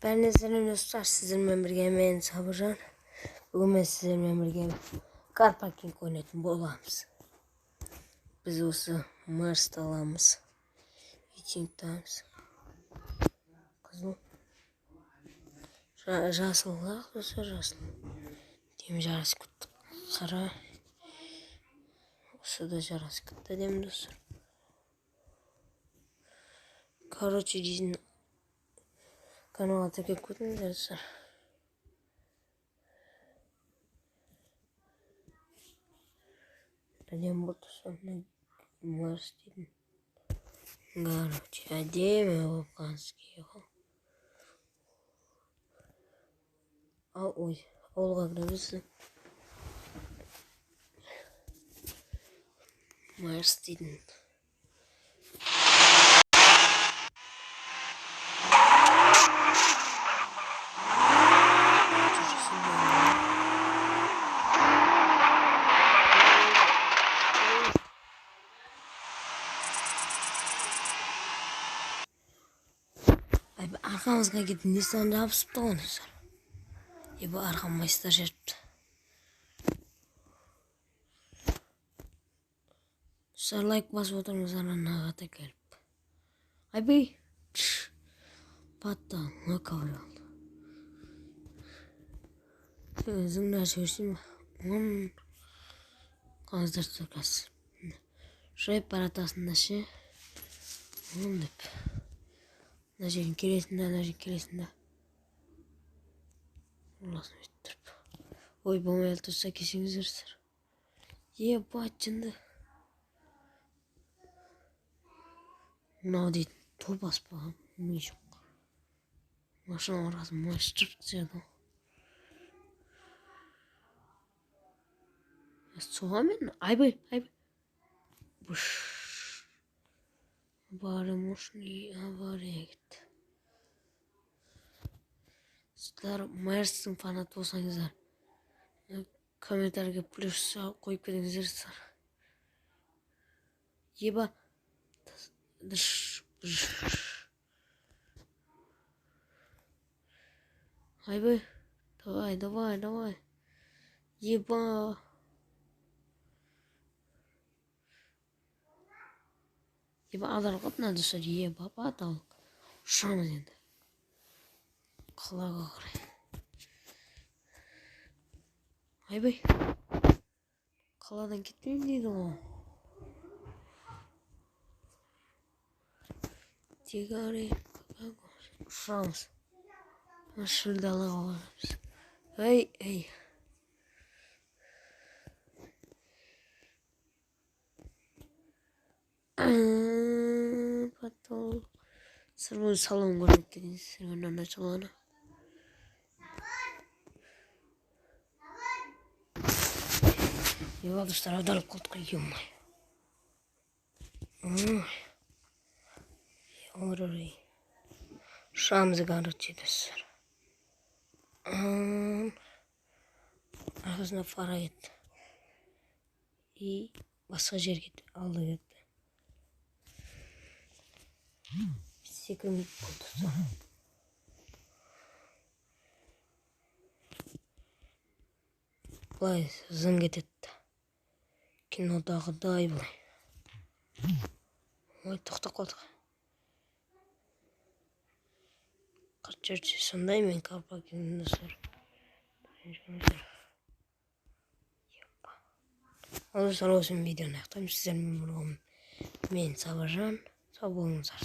Бәріне сәлем, достар, сіздермен бірге мен, Сабыржан. Бүгін мен сіздермен бірге Car Parking ойнайтын боламыз. Біз осы Мерсті аламыз. Итингтамыз. Қызыл. Жасыл достар, жасыл. Дем жарасып кетті. Қара. Осы да жарасып кетті дем, достар. Короче, дейтін каналға тіркеліп кетіңіздер, достар. Әдемі болды, достар. Мерс дейтін. Короче, әдемі болып қалған ғой. Ал, ой, ауылға кіреміз. Мерс дейтін. Арқамызға кетіп Nissan жабысыпты ғой, достар. Ебі арқам майыстар жеріпті. Достар, лайк басып отырыңыздар, анаға тіркеліп. Айбей! Батта, коврик алды. Өзің жіберсем ба? Қалыңыздар, достар, қазір. Жайып баратасың да ше. Деп. Мына жерден келесің да, ана жерден келесің да. Ұрыласың бүйтіп тұрып. Ой, болмай қалды, достар, кешіріңіздер, достар. Ебать, жынды. Мынау дейтін топас па, ми жоқ. Машинаның арқасын майыстырып тастады ғой. Соған мен, айбай, айбай. Бұш. Авария, мощный авария кетті. Сіздер Мерстің фанаты болсаңыздар, комментарийге плюс қойып кетіңіздер, достар. Еба. Айбай. Давай, давай, давай. Еба. Еба, аударып қалды мына, достар. Еба, баталық. Ұшамыз енді. Қалаға қарай. Айбай. Қаладан кетпеймін дейді ғой. Тегәрі. Ұшамыз. Шөл далаға барамыз. Ей, ей. Потом сырбой салон көрініп деген сырбой салоны. Еба, достар, аударылып қалдық қой, ё-моё. Ой. Ұшамыз, короче, достар. Арқасына фара кетті. И басқа жер кетті, алды кетті. Секірмейді болды, достар. Былай зың кетеді. Кинодағыдай былай. Ой, тоқтап қалдық. Короче, сондай мен Car Parking, достар. Ал, достар, осы видеоны аяқтаймын. Сіздермен болған мен, Сабыржан. Сау болыңыздар.